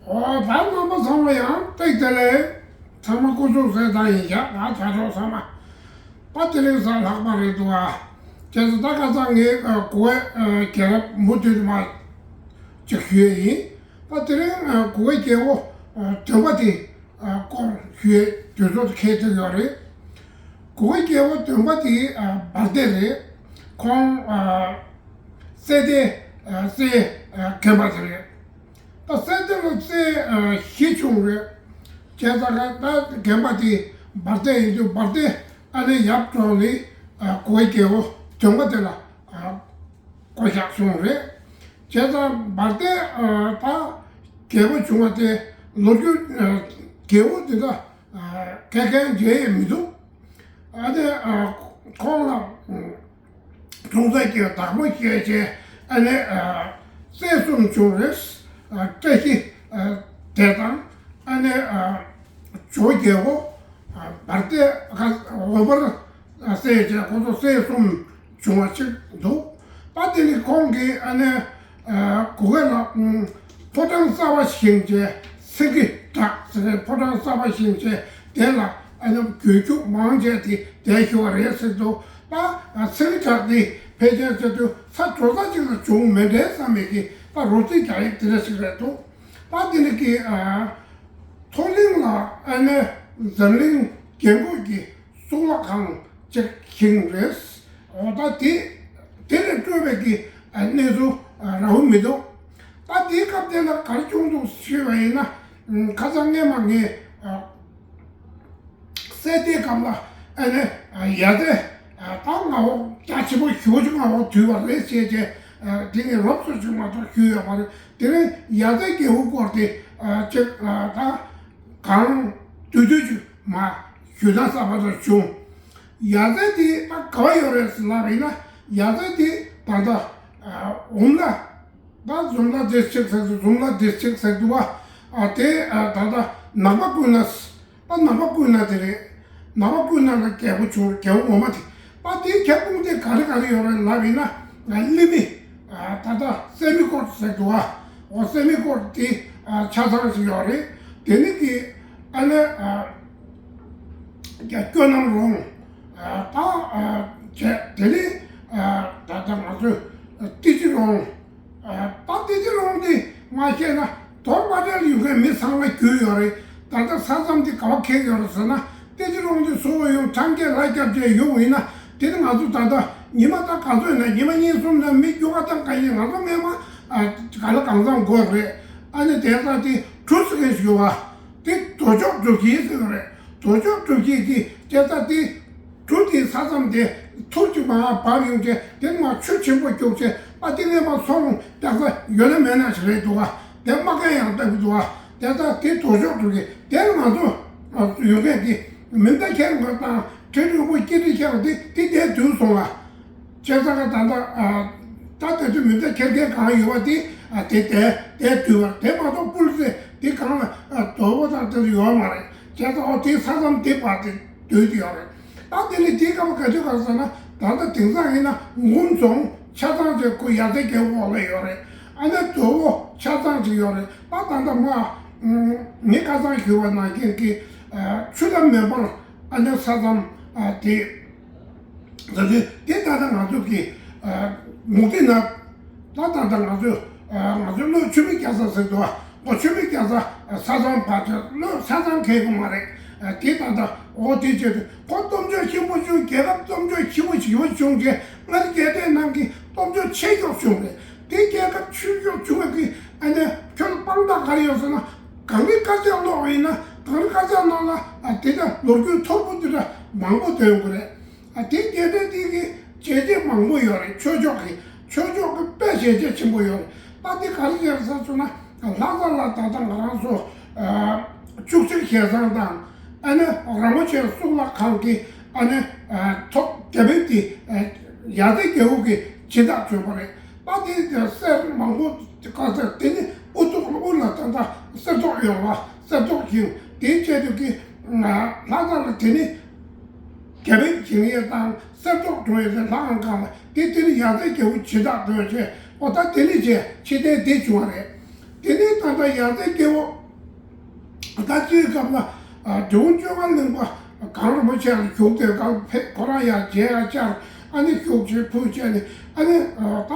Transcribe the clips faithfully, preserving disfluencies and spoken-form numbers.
ཨོ་ད་རྣམ་པ་ཚང་མ་ཡང་བཀྲ་ཤིས་བདེ་ལེགས། ཚང་མ་སྐུ་གཟུགས་གསལ་ཐང་ཡིན་ཤག་ང་དྲ་གྲོགས་ཚང་མ། ད་དེ་རིང་གཟའ་ལྷག་པ་རེད་འདུག་ཨ། བྱས་ཙང་ད་ཁ་སང་ངས་ཨ་གུ་གེ་ཨ་རྒྱལ་རབས་མུ་མཐུད་དུ་མར་ཅིག་ཞུ་ཡས་ཡིན། ད་དེ་རིང་ཨ་གུ་གེ་རྒྱལ་པོ་ཨ་བདུན་པ་དེ་ཨ་སྐོར་ཞུ་ཡས་དུས་ཚོད་འཁེལ་ཐུབ་ཡོད་རེད། གུ་གེ་རྒྱལ་པོ་བདུན་པ་དེ་ཨ་འབར་མདེལ་རེད། ཁོང་ཨ་སྲས་སྡེ་ཨ་སྲས་ཨ་རྒན་པ་དེ་རེད། ད་སྲས་སྡེ་ལ་སྲས་ཨ་བཞི་བྱུང་རེད། བྱས་ཙང་ད་རྒན་པ་དེ་འབར་མདེལ་ཡིན་དུས་འབར་མདེལ་ཨ་ནི་ཡབ་གྲོངས་ནས་ཨ་གུ་གེ་རྒྱལ་པོ་བདུན་པ་དེ་ལ་ཨ་བསྐོ་བཞག་བྱུང་རེད། བྱས་ཙང་འབར་མདེལ་ཨ་ད་རྒྱལ་པོ་བྱུང་བ་དེ་ལོ་རྒྱུས་ཨ་རྒྱལ་པོ་དེ་འདྲ་ཨ་སྐད་མཁན་མཇལ་ཡས་མི་འདུག་ཨ་ནི་ཨ་ཁོང་ལ་ཨ་གྲོངས་ཚད་ཀྱི་བདག་པོ་བྱས་བྱས་ཨ་ནི་ཨ་སྲས་གསུམ་བྱུང་རེད། ཨ་བཀྲ་ཤིས་ཨ་སྡེ་དང་ཨ་ནི་ཨ་ཇོ་རྒྱལ་པོ། ཨ་འབར་མདེལ་ཁ་འོ་འབར་སྲས་བྱས་ཁོ་ཚོ་སྲས་གསུམ་བྱུང་བ་ཅིག་འདུག་ད་དེ་ནི་ཁོང་གིས་ཨ་ནི་ཨ་གུ་གེ་ལ་ཨ་ཕོ་བྲང་གསར་པ་བཞེངས་བྱས་སེང་གེ་བྲག་ཟེར་བའི་ཕོ་བྲང་གསར་པ་བཞེངས་བྱས་དེ་ལ་ཨ་ནི་རྒྱུན་ཞུགས་མང་བྱས་ཏེ་བསྡད་ཞུ་བ་རེད་ཟེར་འདུག་ད་ཨ་སེང་གེ་བྲག་དེ་ཕལ་ཆེར་ཟེར་དུས་ས་འབྲོག་ས་ཅིག་ལ་བྱུང་མེད་འགྲན་བསམ་མེད་ཀྱི་ད་རོབ་ཙམ་རྒྱག་ཡས་དེ་འདྲ་ཞིག་རེད་འདུག་ད་དེ་ནི་གི་ཨ་མཐོ་གླིང་ལ་ཨ་ནི་འཛམ་གླིང་རྒྱལ་མགོ་གི་གཙུག་ལག་ཁང་ཅིག་བཞེངས་རེད། འོ་ད་དེ་དེ་ལས་སྤྲོས་པའི་གི་གནས་ཚུལ་རག་གི་མི་འདུག་ད་དེའི་སྐབས་དེ་ལ་ག་རེ་བྱུང་འདུག་ཞུས་པ་ཡིན་ན། ཁ་སང་སྔས་མ་ངས་སྲས་སྡེའི་སྐབས་ལ་ཨ་ནི་ཡ་རྩེ་ད་མངའ་འོག་རྒྱ་ཆེན་པོ་ཞེ་པོ་ཅིག་མངའ་འོག་དུས་པ་རེད་ཅེས་བྱས། དེ་ངས་རོབ་ཙམ་ཅིག་མ་གཏོགས་ཞུས་ཡོད་མ་རེད། དེ་རིང་ཡ་རྩེ་རྒྱལ་པོའི་སྐོར་དེ་ཅིག་ད་གང་བསྡུས་བསྡུས་ཅིག་མ་ཞུས་ན་བསམ་པ་འདྲ་བྱུང་། ཡ་རྩེ་དེ་ད་ག་པར་ཡོད་རེད་ཟེར་ལབ་པ་ཡིན་ན། ཡ་རྩེ་དེ་ད་ལྟ་ཨ་འོམ་ལ། ད་འཛོམ་ལ་སྡེ་སྲིད་ཟེར་འཛོམ་ལ་སྡེ་སྲིད་ཟེར་འདུག་བ། ཨ་དེ་ཨ་ད་ལྟ་ནག་པ་ཀུན་ན། ད་ནག་པ་ཀུན་ན་དེ་རེད། ནག་པ་ཀུན་ན་ལ་རྒྱལ་པོ་བྱུང་རྒྱལ་པོ་ངོ་མ་དེ། ད་དེའི་ཁྱབ་ཁོངས་དེ་ག་རེ་ག་རེ་ཡོད་རེད་ལབ་ཡིན་ན། ང་གླིང་མི་ཨ་ད་ལྟ་སད་མི་ཀོར་ཟེར་འདུག་བ། འོ་སད་མི་ཀོར་དེ་ཨ་ཆ་ཚང་ཞིག་ཡོད་རེད། དེ་ནི་གི་ཨ་ནི་ཨ་རྒྱ་སྐྱོ་ནམ་རོང་ཨ་ད་ཨ་བྱས་དེ་ནི་ཨ་ད་ལྟ་ང་ཚོ་ཏི་ཅི་རོང་། ད་ཏི་ཅི་རོང་འདི་མ་བཤད་ན་དོ་པ་ཏྲལ་ཡོད་མཁན་མི་ཚང་མ་རྒྱུས་ཡོད་རེད། ད་ལྟ་ས་མཚམས་འདི་ག་པར་འཁེལ་ཡོད་རེད་ཟེར་ན། ཏི་ཅི་རོང་འདི་བཟོ་བ་ཡོང་ཁྲང་ཀེ་ལ་སྐྱབས་བཅས་ཡོང་ཡིན་ན། དེ་ནི་ང་ཚོ་ད་ལྟ་ཉི་མ་ད་ག་ཚོད་ན་ཉི་མ་གཉིས་གསུམ་ན་མི་རྒྱུ་ག་དང་ག་ཡིན་ང་ཚོ་སྔས་མ་ག་ལ་གང་འཚམ་དགོས་རེད། ཨ་ནི་དེ་ལྟ་དེ་གྲུ་ཟེར་མཁན་ཞིག་ཡོད་པ། དེ་དོ་ཅོག་གྲུ་བཞི་ཟེར་བ་རེད། དོ་ཅོག་གྲུ་བཞི་དེ་དེ་ལྟ་དེ། གྲུ་དེའི་ས་མཚམས་དེ་ཐུར་གཅིག་མར་བབས་ཡོང་བྱས་དེ་མར་ཆུ་ཆེན་པོ་རྒྱུག་བྱས་ཨ་དེ་ངས་མར་སོང་རྒྱག་ས་ཡོད་ན་མེད་ན་ཞིག་རེད་འདུག་བ། དེ་མ་གན་ཡང་ལྟ་གི་འདུག་བ། དེ་ལྟ་དེ་དོ་ཅོག་གྲུ་གི་དེ་ང་ཚོ་ཡོད་མཁན་གྱི་མི་མཐའ་ཁྱེར་དགོས་དང་ཁྲི་ལྷུན་པོ་སྐྱིད་ཁྲི་ཁྱེར་དེ་དེ་དེ་དུས་སོང་བ། བྱས་ཙང་ད་ལྟ་ད་ལྟ་དེ་ཚོ་མི་མཐའ་ཁྱེར་མཁན་གང་ཡོད་པ་དེ་དེ་དེ་དེ་དུས་བ་དེ་མ་གཏོགས་པུར་ཟེ་དེ་གང་ལ་དོ་པོ་དང་དེ་ཚོ་ཡོད་མ་རེད། བྱས་ཙང་ཨོ་དེ་ས་མཚམས་དེ་བར་དེ་སྡོད་དེ་ཡོད་རེད། ད་དེ་ནི་དེའི་སྐབས་ག་དུས་ག་ཟེར་ན་ད་ལྟ་དེང་སང་ཡིན་ན་ངུ་རྫོང་ཆ་ཚང་ཅིག་ཁོ་ཡ་རྩེ་རྒྱལ་པོ་འོག་ལ་ཡོད་རེད། ཨ་ནི་དོ་པོ་ཆ་ཚང་ཅིག་ཡོད་རེད། ད་ད་ལྟ་མ་ངས་ཁ་སང་ཞུས་པ་ནང་བཞིན་གྱི་ཆུ་དང་མེ་འབར་ཨ་ནི་ས་མཚམས་དེ། ད་དེ་དེ་ད་ལྟ་ང་ཚོ་གི་མུ་ཏི་ན་ད་ད་ལྟ་ང་ཚོ་ང་ཚོ་ལོ་ཆུ་མིག་རྒྱ་ས་ཟེར་འདུག་བ། ལོ་ཆུ་མིག་རྒྱ་ས་ས་མཚམས་བར་དུ་ལོ་ས་མཚམས་འཁེལ་གི་མ་རེད། དེ་ད་ལྟ་འོ་དེ་བྱས་ཏེ་ཁོ་སྟོབས་འབྱོར་ཆེན་པོ་བྱུང་རྒྱལ་ཁབ་སྟོབས་འབྱོར་ཆེན་པོ་ཞིག་ཡོད་བྱུང་རྗེས་མངའ་རིས་རྒྱལ་ཁབ་ནང་གི་སྟོབས་འབྱོར་ཆེ་ཤོས་བྱུང་རེད། དེ་རྒྱལ་ཁབ་ཆེ་ཤོས་བྱུང་བའི་གི་ཨ་ནི་ཁྱོད་ལ་དཔང་རྟགས་ག་རེ་ཡོད་ཟེར་ན་གངས་རི་དཀར་ཆག་ཀློག་པ་ཡིན་ན་གངས་རི་དཀར་ཆག་ནང་ལ་དེ་འདྲ་ལོ་རྒྱུས་མཐོ་པོ་དེ་འདྲ་མང་པོ་ཐོན་གི་རེད། ཨ་དེ་རྒྱལ་ཁབ་དེ་གི་བྱས་རྗེས་མང་པོ་ཡོད་རེད། ཆོས་ཕྱོགས་ཀྱི་ཆོས་ཕྱོགས་ཀྱི་དཔེ་བྱས་རྗེས་ཆེན་པོ་ཡོད་རེད། ད་དེ་ག་རེ་བྱས་ཟེར་སོང་ན་ལྷ་ས་ལ་ད་ལྟ་ང་རང་ཚོ་ཨ་བཅུ་གཅིག་ཞལ་བཟང་དང་ཨ་ནི་རིན་པོ་ཆེ་གཙུག་ལག་ཁང་གི་ཨ་ནི་ཨ་ཐོག་རྒྱ་བལ་དེ་ཨ་ཡ་རྩེ་རྒྱལ་པོ་གི་བྱིན་རྟགས་བྱོན་པ་རེད། ད་དེ་གསེར་མང་པོ་ག་ཚད་དེ་ནི་དབུ་ཐོག་ལ་དབུ་ལ་ད་ལྟ་གསེར་ཏོག་ཡོད་པ་གསེར་ཏོག་བཞེངས་དེའི་ཆེད་དུ་གི་ལྷ་ས་ལ་དེ་ནི། རྒྱ་བལ་བྱིན་ཡས་དང་གསེར་ཏོག་བྱུང་ཡས་དེ་ལྷ་ཁང་གང་ལ་དེ་དེ་ནི་ཡ་རྩེ་རྒྱལ་པོ་བྱིན་རྟགས་བྱོན་བྱས་ཨོ་ད་དེ་ནི་བྱས་ཕྱི་རྟེན་དེ་བྱུང་བ་རེད། དེ་ནི་ད་ལྟ་ཡ་རྩེ་རྒྱལ་པོ་ ད་སྤྱིའི་སྐབས་ལ་འབྲི་གུང་བཅོ་ལྔ་གླིང་པ་གངས་རིན་པོ་ཆེ་ལ་བཞུགས་ཏེ་སྐབས་ཕེབས་ཁོ་རང་ཡང་མཇལ་ཡང་བཅར། ཨ་ནི་བཞུགས་བྱས་ཕུལ་བྱས་ནས་ཨ་ནི་ད་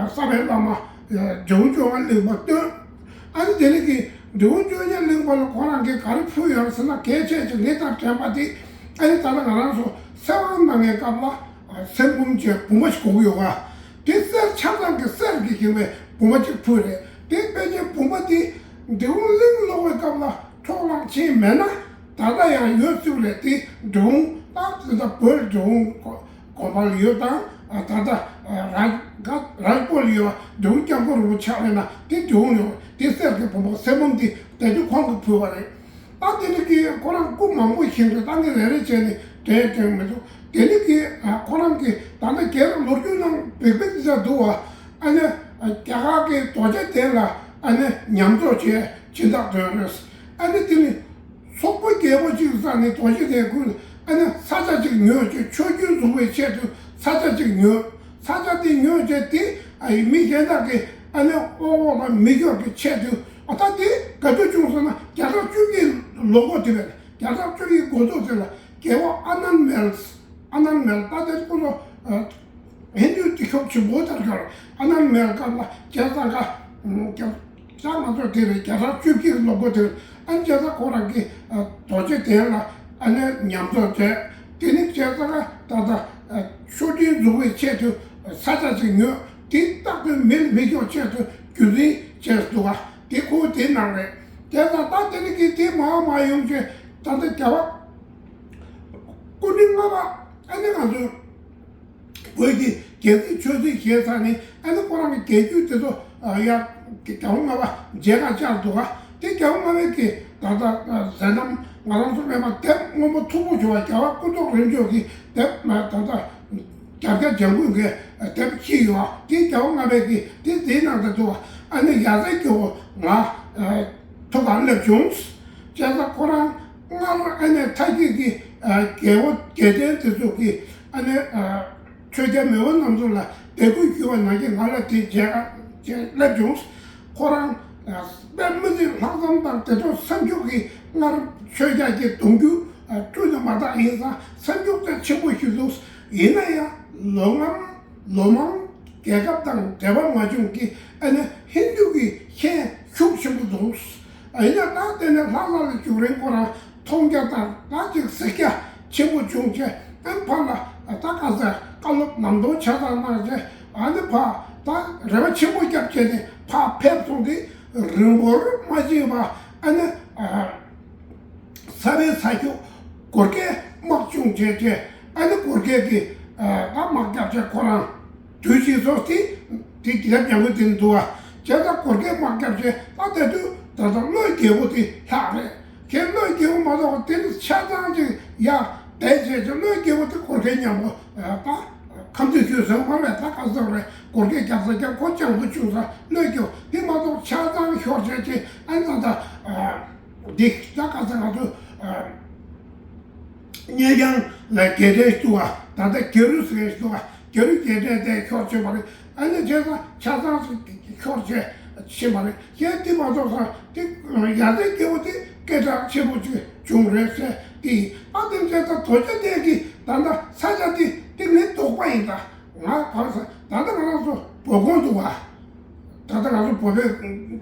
ས་པཎ་བླ་མ་འབྲི་གུང་བཅོ་ལྔ་གླིང་པ་བསྟེན། ཨ་ནི་དེ་ནས་ཀྱི་འབྲི་གུང་བཅོ་ལྔ་གླིང་པ་ལ་ཁོ་རང་གིས་ག་རེ་ཕུལ་ཡོད་ཟེར་ན། གལ་ཆེ་ཆེ་ངས་ད་དྲན་པ་དེ་ཨ་ནི་ད་ལྟ་ང་རང་ཚོ་གསེར་དབང་གནང་མཁན་སྐབས་ལ་གསེར་འབུམ་ཅན་བུམ་པ་ཞིག་དགོས་ཀྱི་ཡོད་པ། དེ་གསེར་ཆ་ཚང་གི་གསེར་གྱིས་བཞེངས་པའི་བུམ་པ་ཅིག་ཕུལ་རེད། དེ་དཔེ་ཆའི་བུམ་པ་དེ་འབྲི་གུང་གླིང་ལོག་པའི་སྐབས་ལ་འཕྲོ་བརླག་ཕྱིན་མེད་ན་ད་ལྟ་ཡང་ཡོད་ཚུལ་རེད། དེ་འབྲི་གུང་ད་དེ་ད་བོད་འབྲི་གུང་དགོན་པ་ལ་ཡོད་དང་། ད་ལྟ་རཱཇ་ག་རཱཇ་པུར་ལ་ཡོད་པ་འབྲི་གུང་སྐྱབས་མགོན་རིན་པོ་ཆེ་ལ་ཡིན་ན་དེ་འབྲི་གུང་ཡོད། དེ་གསེར་གྱི་བུམ་པ་གསེར་འབུམ་དེ་དེ་དུས་ཁོང་གིས་ཕུལ་བ་རེད། ད་དེ་ནི་གི་ཁོ་རང་སྐུ་མང་པོ་ཞིག་རེད། ད་ངས་རེ་རེ་བྱས་ནས་དྲན་དྲན་མི་འདུག་དེ་ནི་གི་ཁོ་རང་གི་ད་ལྟ་རྒྱལ་རབས་ལོ་རྒྱུས་ནང་བེག་བེག་ཅིག་འདུག་བ། ཨ་ནི་རྒྱ་གར་གྱི་རྡོ་རྗེ་གདན་ལ་ཨ་ནི་ཉམས་རྫོགས་བྱས་སྦྱིན་བདག་དོན་རེད། ཨ་ནི་དེ་ནི་སོག་པོ་རྒྱལ་པོ་ཅིག་ས་ནས་རྡོ་རྗེ་གདན་ཀུན་ཨ་ནི་ས་ཆ་ཅིག་ཉོས་བྱས་ཆོས་རྒྱུན་འཛུགས་པའི་ཆེད་དུ་ས་ཆ་ཅིག་ཉོས། ས་ཆ་དེ་ཉོས་བྱས་དེ་ཨ་ཡི་མི་གཞན་དག་གིས་ཨ་ནི་དབང་འོག་ལ་མི་འགྱུར་གྱི་ཆེད་དུ། ཨ་ད་དེ་ག་དུས་བྱུང་ཟེར་ན་བརྒྱ་ཕྲག་བཅུ་གཅིག་ལོ་འགོ་དེ་བས། བརྒྱ་ཕྲག་བཅུ་གཅིག་འགོ་འཛུགས་དེ་ལ་རྒྱལ་པོ་ཨ་ནན་མེལ། ཨ་ནན་མེལ་ད་དེ་ཁོ་ཚོ་ཧིན་རྡུ་དེ་ཤོག་ཆེན་པོ་དར་ཁར་ཨ་ནན་མེལ་སྐབས་ལ་རྒྱལ་ས་ག་རྒྱལ་ས་ང་ཚོ་དེ་རེད། བརྒྱ་ཕྲག་བཅུ་གཅིག་ལོ་འགོ་དེ་རེད། ཨ་ནི་རྒྱལ་ས་ཁོ་རང་གི་རྡོ་རྗེ་གདན་ལ་ཨ་ནི་ཉམས་རྫོགས་བྱས། དེ་ནི་རྒྱལ་ས་ག་ད་ད་ཤོག་དྲིལ་འཛུགས་པའི་ཆེད་དུ་ས་ཆ་ཅིག་ཉོས། དེ་རྟག་ཏུ་མེ་ལ་མི་འགྱུར་ཆེད་དུ་རྒྱུན་འཛིན་བྱས་འདུག་ག་དེ་ཁོ་དེ་ནང་རེད། དེ་ལྟར་ད་དེ་ནི་གི་དེ་མ་མ་ཡོང་ཅེས་ད་ལྟ་རྒྱལ་བ་སྐུ་ཕྲེང་ལྔ་པ་ཨ་ནི་ང་ཚོ་བོད་ཀྱི་རྒྱལ་སྲིད་ཆོས་སྲིད་ཞེས་ཚར་ནས་ཨ་ནི་ཁོ་རང་གི་རྒྱལ་རྒྱུད་དེ་ཚོ་ཡ་རྒྱལ་བ་ལྔ་པ་མཇལ་ཁ་བཅར་འདུག་ག་དེ་རྒྱལ་བ་ལྔ་པའི་གི་ད་ལྟ་མཛད་རྣམ་ང་རང་ཚོ་སློབ་མ་དེབ་སྔོན་པོ་མཐུག་པོ་བྱུང་བ། རྒྱལ་བ་སྐུ་ཐོག་རིམ་བྱོན་གྱི་དེབ་ད་ལྟ་བརྒྱ་བརྒྱ་ལྗང་གུ་འགའི་དེབ་ཅིག་ཡོད་པ། དེ་རྒྱལ་བ་ལྔ་པའི་གི་དེ་དེའི་ནང་དུ་འདུག་པ། ཨ་ནི་ཡ་རྩེ་རྒྱལ་པོ་ང་ཐུགས་ཁར་སླེབས་བྱུང་། བྱས་ཙང་ཁོ་རང་སྔར་ཨ་ནི་མཐའ་དཀྱིལ་གྱི་རྒྱལ་པོ་རྒྱལ་ཕྲན་དེ་ཚོ་གི་ཨ་ནི་ཆོས་རྒྱལ་མེས་དབོན་རྣམ་གསུམ་ལ་དད་གུས་ཞུ་བ་ནང་བཞིན་ང་ལ་དེ་མཇལ་ཁ་བཅར་སླེབས་བྱུང་། ཁོ་རང་དཔེ་མི་སྲིད་ལྷག་བསམ་དང་དེ་དག་སེམས་ཤུགས་ཀྱིས་སྔར་ཆོས་རྒྱལ་གྱི་གདུང་རྒྱུད་བསྐྲུན་ནས་མ་ཐག་ཡིན་ཙང་སེམས་ཤུགས་དེ་ཆེན་པོ་ཞིག་འདུག་ཡིན་ན་ཡང་ལོ་ངམ་ལོ་མང་རྒྱལ་ཁབ་དང་འབྲེལ་བ་མ་བྱུང་གི་ཨ་ནི་ཧིན་རྡུ་གི་ཤན་ཤུགས་ཆེན་པོ་འདུག་ཡིན་ན་ད་དེ་ནས་ལྷག་ལྷག་ལ་བཞུགས་རིང་ཁོ་རང་མཐོང་རྒྱ་དང་ད་ཅིག་གཟིགས་རྒྱ་ཆེན་པོ་བྱུང་བྱས། ཨ་ནི་ཕར་ལ་ད་ག་ས་བཀའ་སློབ་ནམ་དུ་ཆ་ཚང་གནང་བྱས། ཨ་ནི་ཕར་ད་རེ་བ་ཆེན་པོ་བརྒྱབ་བྱས་ནས་ཕར་ཕེབས་སོང་སྟེ་རིང་པོར་མ་ཕྱིན་པར་ཨ་ནི་ས་པཎ་ས་སྐྱ་གུར་དཀར་དམག་བྱུང་བྱས་བྱས། ཨ་ནི་གུར་དཀར་གྱིས་ད་དམག་བརྒྱབ་བྱས་ཁོ་རང་དུས་ཕྱིས་སོ་དེ་དེ་དགེ་ལེགས་ཉམས་པོ་དེ་འདུག་བ། བྱས་ཙང་གུར་དཀར་དམག་བརྒྱབ་བྱས་ད་ལྟ་དུས་ད་ལྟ་བློན་རྒྱལ་པོ་དེ་ལྷག་རེད། ཁྱེད་བློན་རྒྱལ་པོ་མ་གཏོགས་དེ་ནི་ཆ་ཚང་ཅིག་ཡ་བསྡད་བྱས་ཀྱི་བློན་རྒྱལ་པོ་དེ་གུར་དཀར་མཉམ་པོ་ད་ཁམས་དུས་ཁྱོད་ཟེར་བ་རེད། ད་ག་ཟེར་རེད། གུར་དཀར་རྒྱབ་ས་རྒྱབ་ཁོ་སྤྱང་པོ་ཆུང་ས་བློན་རྒྱལ་པོ་དེ་མ་གཏོགས་ཆ་ཚང་ཤོར་བྱས་ཀྱི་ཨ་ནི་ད་ལྟ་འདི་ད་ག་ཟེར་ང་ཚོ་གཉེན་རྐྱང་ལ་རྒྱལ་ཕྲན་ཞིག་འདུག་བ། ད་ལྟ་རྒྱལ་རུས་ཟེར་ཞིག་འདུག་བ། རྒྱལ་རུས་རྒྱལ་ཕྲན་དེ་ཤོར་ཕྱིན་པ་རེད། ཨ་ནི་བྱས་ཙང་ཆ་ཚང་ཞིག་ཤོར་བྱས་ཕྱིན་པ་རེད། གཞན་དེ་མ་གཏོགས་ས་དེ་ཡ་རྩེ་རྒྱལ་པོ་དེ་སྐད་གྲགས་ཆེན་པོ་ཅིག་བྱུང་རེད་ཟེར་དེ་ཡིན། ཨ་དེ་བྱས་ཙང་རྡོ་རྗེ་གདན་གྱི་ད་ལྟ་ས་ཆ་དེ་དེ་ངའི་དོགས་པ་ཡིན། ད་ང་གང་ཟེར་ད་ལྟ་ང་རང་ཚོ་བོད་དགོན་འདུག་བ། ད་ལྟ་ང་ཚོ་བོད་པའི་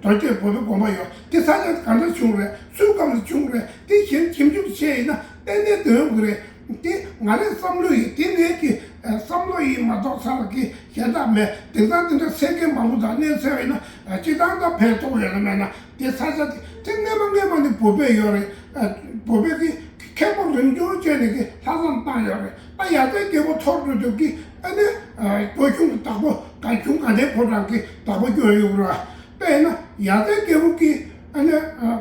རྡོ་རྗེ་བོད་པའི་དགོན་པ་ཡོད་དེ་ས་ཆ་ག་འདྲ་བྱུང་རེད། སུའི་སྐབས་ལ་བྱུང་རེད། དེ་གཞན་ཞིབ་འཇུག་བྱས་ཡིན་ན་ཏན་ཏན་འདོན་དགོས་རེད། དེ་ང་རའི་བསམ་བློ་ཡིན། དེ་ངའི་གི་བསམ་བློ་ཡིན་མ་གཏོགས་ས་ལ་གི་གཞན་དག་མེད། དེང་སང་དེ་འདྲ་གསལ་ཁན་མང་པོ་དང་གནས་ཚུལ་ཡིན་ན་སྤྱི་བཏང་ད་ཕན་ཐོགས་ཡོད་ན་མེད་ན་དེ་ས་ཆ་དེ་དེ་སྔས་མ་སྔས་མ་ནི་བོད་པའི་ཡོད་རེད། བོད་པའི་གི་མཁན་པོ་རིམ་བྱོན་བྱས་ནས་གི་ལྷག་བསམ་བཏང་ཡོད་རེད། ད་ཡ་རྩེ་རྒྱལ་པོ་ཐོར་འགྲོ་དུས་ཀྱི་ཨ་ནི་བོད་གཞུང་གི་བདག་པོ་ག་གཞུང་ག་ནས་ཕོ་བྲང་གི་བདག་པོ་སྐྱོན་ཡོད་རེད། དཔེར་ན་ཡ་རྩེ་རྒྱལ་པོ་གི་ཨ་ནི་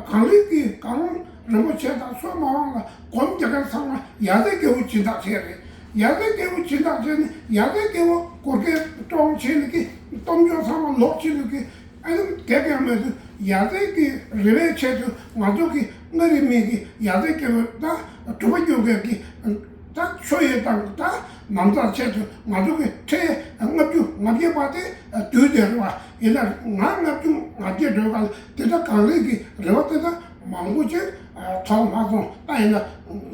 གངས་རི་གི་གངས་རིན་པོ་ཆེ་དང་སོག་མ་དབང་ལ་སྒོམ་རྒྱག་མཁན་ཚང་མ་ཡ་རྩེ་རྒྱལ་པོ་སྦྱིན་བདག་བྱས་རེད། ཡ་རྩེ་རྒྱལ་པོ་སྦྱིན་བདག་བྱས་ནས་ཡ་རྩེ་རྒྱལ་པོ་གུར་དཀར་བཀྲོངས་བྱས་ནས་ཀྱི་སྟོབས་འབྱོར་ཚང་མ་ལོག་བྱས་ནས་ཀྱི་ཨ་ནི་དེ་ག་མེད་དུ་ཡ་རྩེ་གི་རེ་བའི་ཆེད་དུ་ང་ཚོ་གི་མངའ་རིས་མི་གི་ཡ་རྩེ་རྒྱལ་པོ་ད་གྲུ་པ་རྒྱུད་ཀྱི་ད་ཆོས་ཡོད་དང་ད་ནམ་ཟླ་ཆེད་དུ་ང་ཚོ་གི་ཁྲི་ལྔ་བཅུ་ང་བརྒྱད་པ་དེ་དུས་དེ་རེད་བ། ཡིན་ན་ང་ལྔ་བཅུ་ང་བརྒྱད་འགྲོ་ག་ལ་དེ་ད་གངས་རི་གི་རེ་བ་དེ་ད་ མང་པོ་ཅིག་མཐོང་མ་སོང་། ད་ཡིན་ན་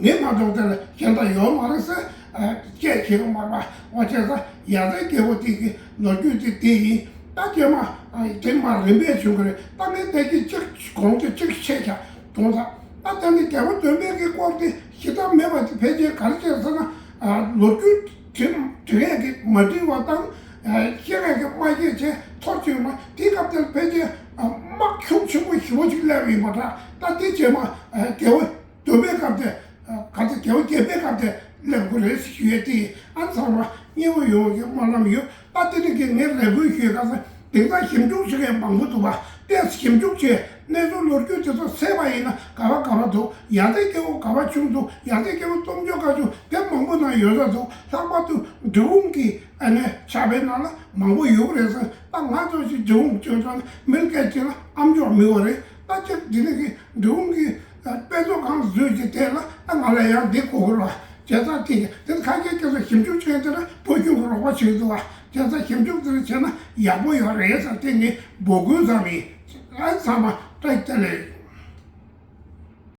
ངས་མ་མཐོང་དེ་ལ་གཞན་དག་ཡོད་མ་རེད་ཟེར་སྐད་བྱེད་ཀྱི་མ་རེད་པ། འོ་བྱས་ཙང་ཡ་རྩེ་རྒྱལ་པོ་དེ་གི་ལོ་རྒྱུས་དེ་དེ་ཡིན། ད་རྗེས་མ་དེ་མ་རིམ་པས་བྱུང་གི་རེད། ད་ངས་དེ་གི་གཅིག་གོང་དེ་གཅིག་བཤད་བྱ་དོན་དག་ད་ལྟ་ནི་རྒྱལ་པོ་སྟོན་པའི་གི་སྐོར་དེ་ཞེ་དྲག་མེད་པ་དེ་ཕལ་ཆེར་ག་རེ་བྱས་ཟེར་ན། ལོ་རྒྱུས་དྲི་དྲི་ཡས་ཀྱི་མ་འགྲིག་པ་དང་། བཤད་ཡས་ཀྱི་མ་བཤད་བྱས་ཐོར་བཅུག་མ་དེ་སྐབས་དེར་ཕལ་ཆེར་དམག་ཁྱུང་ཆེན་པོ་ཞེ་པོ་ཅིག་སླེབས་ཡིན་པ་འདྲ། ད་དེ་རྗེས་མ་རྒྱལ་པོ་སྟོན་པའི་སྐབས་དེ། ག་ཚོད་རྒྱལ་པོ་བརྒྱད་པའི་སྐབས་དེ་སླེབས་དགོས་རེད་ཞུ་ཡས་དེ་ཡིན། ཨ་ཚང་མ་མཉེས་པོ་ཡོང་གི་སྨོན་ལམ་ཡོད། ད་དེ་རིང་གི་ངས་རེ་སྐུལ་ཞུ་ཡས་ག་ས། དེང་སང་ཞིབ་འཇུག་བྱེད་མཁན་མང་པོ་འདུག་པ། དེ་ཞིབ་འཇུག་བྱས་གནས་ཚུལ་ལོ་རྒྱུས་དེ་ཚོ་གསལ་བ་ཡིན་ན་ག་བ་ག་བ་འདུག་ཡ་རྩེ་རྒྱལ་པོ་ག་བ་བྱུང་འདུག་ཡ་རྩེ་རྒྱལ་པོ་སྟོབས་འབྱོར་ག་བྱུང་དེ་མང་པོ་ནང་ཡོད་ས་འདུག་ལྷག་པར་དུ་འབྲི་གུང་གི་ཨ་ནི་ཕྱག་དཔེ་ནང་ལ་མང་པོ་ཡོད་རེད་ཟེར། ད་ང་ཚོ་ཞིག་འབྲི་གུང་ཆོས་ཚང་མི་སྐད་ཅིག་ལ་ཨ་མཆོག་མི་བ་རེད། ད་ཅིག་འདི་ནི་གི་འབྲི་གུང་གི་དཔེ་མཛོད་ཁང་བཟོས་ཀྱི་དེ་ལ་ད་ང་ལ་ཡང་འདི་གོ་དགོས་ར། བྱས་ཙང་དེ་དེ་ཁ་སྐད་སྐད་ཚོ་ཞིབ་འཇུག་བྱས་དེ་ལ་བོད་གཞུང་གི་རོགས་པ་བྱེད་འདུག་བ། བྱས་ཙང་ཞིབ་འཇུག་དེ་ལ་བྱས་ན་ཡག་པོ་ཡོད་རེད་ཟེར་དེ་ངས་འབོད་སྐུལ་བཏང་ནས་ཨ་ཚང་མ་བཀྲ་ཤིས་བདེ་ལེགས།